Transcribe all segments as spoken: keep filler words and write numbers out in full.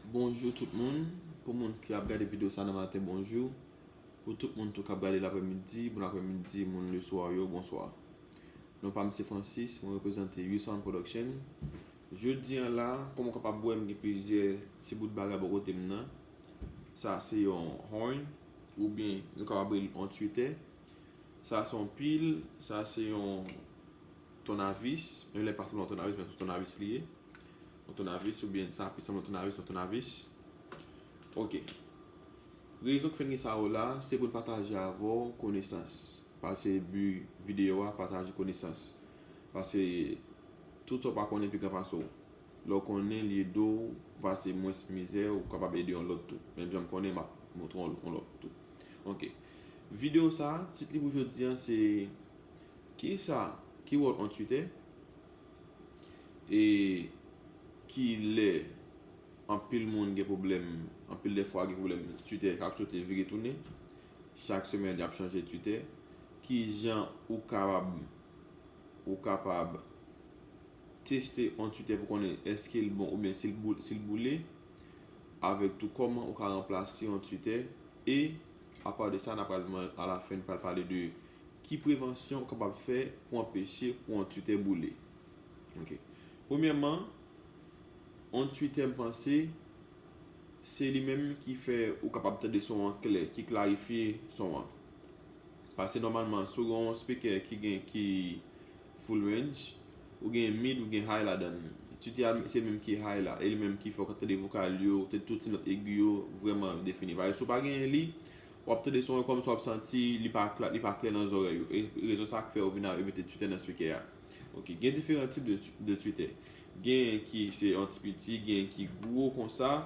Bonjou tout moun. Pou moun ki ap gade videyo sa nan maten, bonjou. Pou tout moun tou k ap gade l aprèmidi, bon aprèmidi, moun leswa yo, bonswa. Non pa m se Francis, mwen reprezante U Sound Production. Jodi a la, kòm ou kapab wè, m gen plizyè ti bout bagay bò kote m nan. Sa se yon horn, oubyen nou kapab rele l yon tweeter. Sa se yon pil, sa se yon tournevis, men lè pa sanble yon tournevis, men se yon tournevis li ye. Yon tournevis, oubyen sa pi sanble yon tournevis, yon tournevis. Ok. Rezon ki fè n gen sa yo la, se pou n pataje avè w konesans. Paske bi videyo a, pataje konesans. Paske tout sa w pa konnen pi gran pase w. Lè w konnen, li ede w pase mwens mizè, ou kapab ede yon lòt tou. Menm jan m konnen, m ap montre w yon lòt tou. Ok. Videyo sa, tit li pou jodi a, se kisa, ki wòl yon tweeter? E kilè anpil moun gen pwoblèm, anpil de fwa gen pwoblèm tweeter k ap sote vire tounen. Chak semèn, y ap chanje tweeter. Kijan ou kapab, ou kapab teste yon tweeter pou konnen èske l bon oubyen si l bou-, si l boule, avèk tou kòman ou ka ranplase yon tweeter. E, apa de sa, n ap pral, alafen, pral pale de ki prevansyon ou kapab fè pou anpeche pou yon tweeter boule. Ok. Premyèman, yon tweeter, m panse, se li menm ki fè ou kapab tande son an klè, ki klarifye son an. Paske nòmalman, si w gen yon speaker ki gen, ki full range, ou gen mid, ou gen high ladan l. Tweeter a, se li menm ki high la, e li menm ki fè w ka tande vokal yo, tande tout ti nòt egi yo vrèman defini. Paske si w pa genyen li, w ap tande son an kòmsi w ap santi li pa kla-, li pa klè nan zòrèy ou. E rezon sa k fè yo vin a, yo mete tweeter nan speaker a. Ok, gen diferan tip de, de tweeter. Gen ki se yon ti piti, gen ki gwo konsa,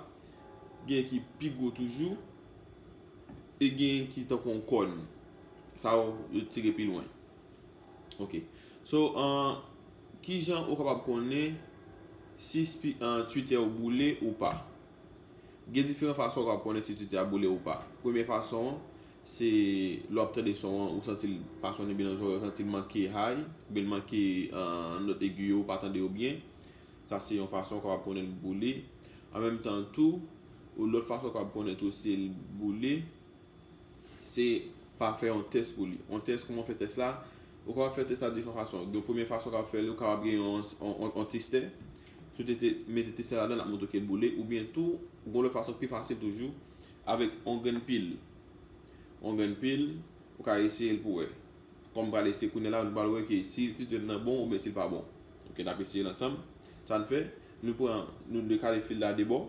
gen ki pi gwo toujou, e gen ki tankou yon kòn. Sa yo, yo tire pi lwen. Ok. So, an, kijan ou kapab konnen si spi-, an, tweeter ou boule ou pa? Gen diferan fason ou kapab konnen si tweeter a boule ou pa. Premye fason an, se lè w ap tande son an, ou santi l pa sonnen byen nan zòrèy, ou santi l manke high, oubyen l manke, an, nòt egi yo, ou pa tande yo byen. Sa se yon fason ou kapab konnen l boule. An menm tan tou, yon lòt fason ou kapab konnen tou si l boule, se pa fè yon tès pou li. Yon tès, kòman w fè tès la? Ou kapab fè tès la diferan fason. Gen premye fason ou kapab fè l, ou kapab gen yon, yon, yon, yon testè. Si w te, te mete testè ladan l, l ap montre ke l boule. Oubyen tou, gen lòt fason ki pi fasil toujou, avèk yon grenn pil. Yon grenn pil, ou ka eseye l pou wè. Kòm m pral eseye kounye a la, nou pral wè ke si, si tweeter nan bon oubyen si l pa bon. Ok, n ap eseye l ansanm. Sa n fè, nou pran, nou dekale fil la de bò.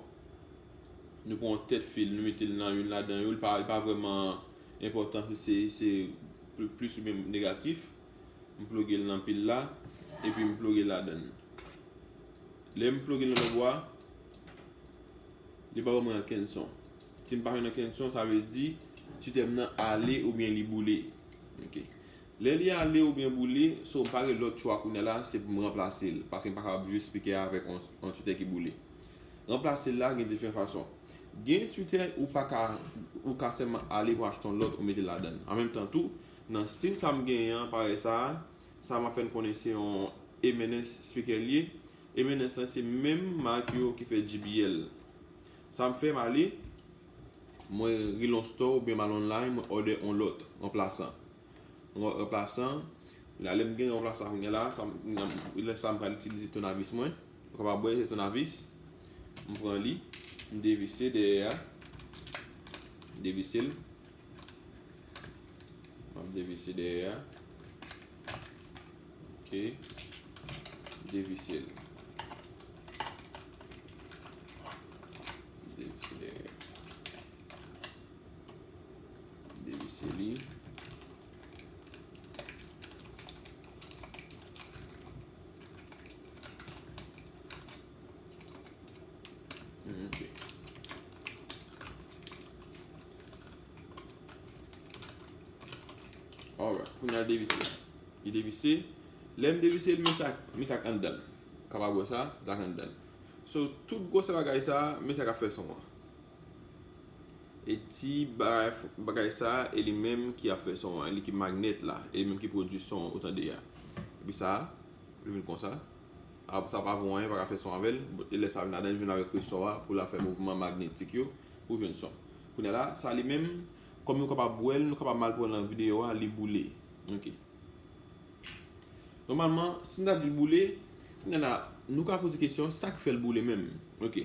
Nou pran yon tèt fil, nou mete l nan youn ladan yo. Li pa, li pa vrèman enpòtan si se, se pl-, plis oubyen negatif. M ploge l nan pil la, epi m ploge l ladan l. Lè m ploge l nan lòt bò a, li pa ban mwen ankenn son. Si m pa jwenn ankenn son, sa vle di tweeter m nan ale oubyen li boule. Ok. Lè li ale oubyen boule, so m pa gen lòt chwa kounye a la, se pou m ranplase l, paske m pa kapab jwe speaker a avèk yon, yon tweeter ki boule. Ranplase l la gen diferan fason. Gen tweeter ou pa ka, ou ka sèlman ale pou achte yon lòt ou mete l ladan l. An menm tan tou, nan stil sa m genyen an, parèy sa a, sa m ap fè n konnen se yon M N S speaker li ye. M N S lan se menm mak yo ki fè J B L. Sa m fè, m ale, mwen rele yon store oubyen m al online, mwen order yon lòt ranplasan. Yon lòt ranplasan, la lè m gen ranplasan kounye a la, sa m, lè sa m pral itilize tournevis mwen. Ou kapab wè se tournevis. M pran li, m devise dèyè a. M devise l. M ap devise dèyè a. Ok. Devise l. Devise dèyè. Devise li. Hmm, ok. Alright. Kounye a l devise. Li devise. Lè m devise l, men sa, men sa k anndan l. Kapab wè sa, sa k anndan l. So, tout gwosè bagay sa, men sa k ap fè son an. E ti bagay, bagay sa, e li menm ki ap fè son an, e li ki magnèt la, e li menm ki pwodui son an ou tande a. Epi sa, li vin konsa. Ap-, sa pa vo anyen, pa ka fè son avè l. E lè sa vin ladan, li vin avèk resò a pou l ap fè mouvman magnetik yo pou jwenn son. Kounye a la, sa li menm, kòm nou kapab wè l, nou kapab mal pran nan videyo a, li boule. Ok. Nòmalman, si n ta di l boule, kounye a la, nou ka poze kesyon, sa k fè l boule menm? Ok.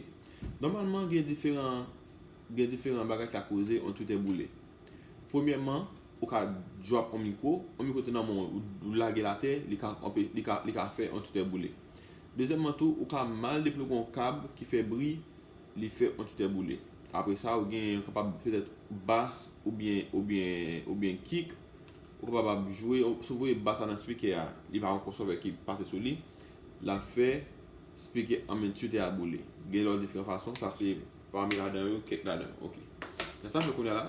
Nòmalman, gen diferan, gen diferan bagay ki ka koze yon tweeter boule. Premyèman, ou ka drop yon mikwo, yon mikwo te nan men w, ou, ou lage l atè, li ka anpe-, li ka, li ka fè yon tweeter boule. Dezyèmman tou, ou ka mal deploge yon kab ki fè bri, li fè yon tweeter boule. Apre sa, ou gen kapab petèt bas oubyen, oubyen, oubyen kick, ou kapab ap jwe, si w voye bas la nan speaker a, li pa yon crossover ki pase sou li, l ap fè speaker an men tweeter a boule. Gen lòt diferan fason, sa se pami ladan yo, kèk ladan yo. Ok. Nan sa m fè kounye a la,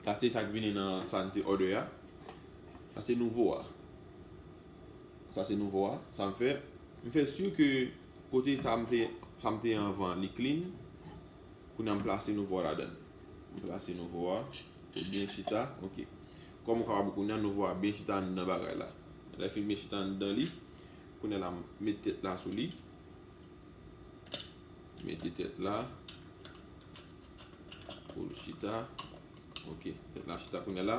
sa se sa k vini nan sa n te order a. Sa se nouvo a. Sa se nouvo a. Sa m fè, m fè si ke kote sa m te, sa m te anvan, li clean. Kounye a m plase nouvo a ladan l. M plase nouvo a. Li byen chita. Ok. Kòm ou kapab kounye a, nouvo a byen chita anndan bagay la. Lè l fin byen chita anndan li, kounye a la, m met tèt la sou li. Mete tèt la. Pou l chita. Ok. Tèt la chita kounye a la.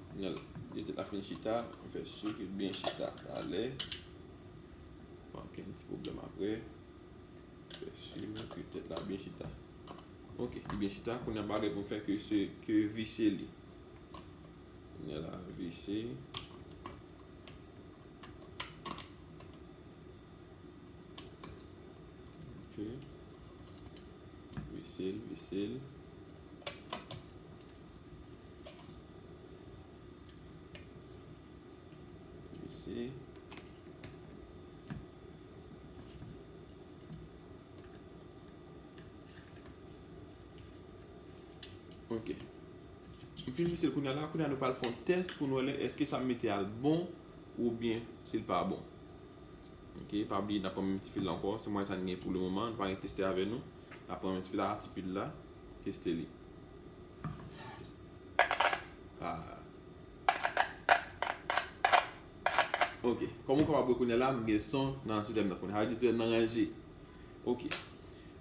Kounye a, lè tèt la fin chita, m fè si ke l byen chita. Talè. Pa gen ti pwoblèm apre. Fè si ke tèt la byen chita. Ok, li byen chita. Kounye a pa gen pou m fè ke se ke vise li. Kounye a la, vise. Ok. Vise l, vise l. Vise. Ok. M fin vise l kounye a la, kounye a nou pral fè yon tès pou n wè lè èske sa m mete a l bon oubyen si l pa bon. Ok, pa bliye n ap pran menm ti fil la ankò, se mwen sa n gen pou le moman, nou pa gen testè avè nou. N ap pran menm ti fil la, ti pil la, teste li. Ah. Ok, kòm ou kapab wè kounye a la, m gen son nan sistèm nan kounye a. Sa vle di sistèm nan ranje. Ok.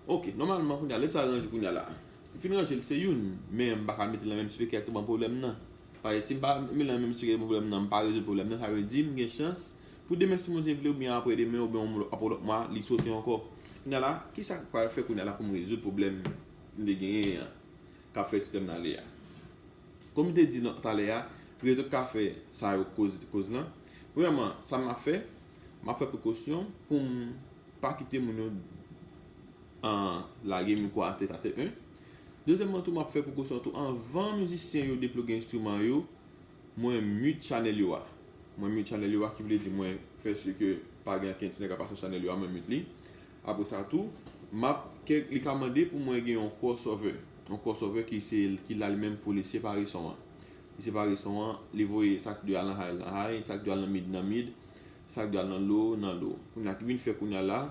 Ok, nòmalman kounye a, lè sa ranje kounye a la. M fin ranje l se youn, men m pa ka mete l nan menm speaker a ki te ban m pwoblèm nan. Paske si m pa mete l nan menm speaker ki te ban m pwoblèm nan, m pa rezoud pwoblèm nan, sa vle di m gen chans pou demen si Bondye vle, oubyen apre demen, oubyen yon, apre lòt mwa, li sote ankò. Kounye a la, kisa k pral fè kounye a la pou m rezoud pwoblèm m te genyen an, k ap fè sistèm nan ale a? Kòm m te di nan, talè a, rezon k ka fè sa yo koz, koz lan. Premyèman, sa m ap fè, m ap fè prekosyon pou m pa kite moun yo, an, lage mikwo atè, sa se youn. Dezyèmman tou, m ap fè prekosyon tou, anvan mizisyen yo deploge enstriman yo, mwen mute chanèl yo a. Mwen mute chanèl yo a, ki vle di mwen fè si ke pa gen ankenn ti nèg ap pase chanèl yo a, mwen mute li. Apre sa tou, m ap, kèk, li ka mande pou mwen gen yon crossover. Yon crossover ki se, ki la li menm pou li separe son an. Li separe son an, li voye sa k dwe al nan high, nan high, sa k dwe al nan mid, nan mid, sa k dwe al nan low, nan low. Kounye a, ki vin fè kounye a la,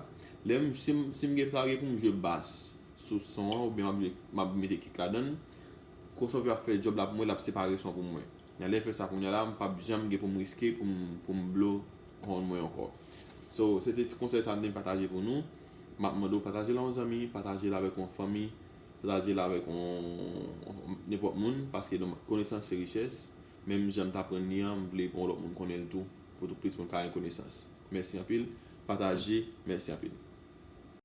lè m, si m, si m gen, ta gen pou m jwe bas sou son an, oubyen m ap jwe, m ap mete kick ladan l, crossover ap fè djòb la pou mwen, l ap separe son pou mwen. Nan lè l fè sa kounye a la, m p ap janm gen pou m riske pou m, pou m blow horn mwen ankò. So, se te ti konsèy sa m te pataje pou nou. M ap mande w pataje l a yon zanmi, pataje l avèk yon fanmi, pataje l avèk yon, nenpòt moun, paske konesans se richès. Menm jan m t aprann li an, m vle pou yon lòt moun konnen l tou, pou tou plis moun ka gen konesans. Mèsi anpil. Pataje. Mèsi anpil.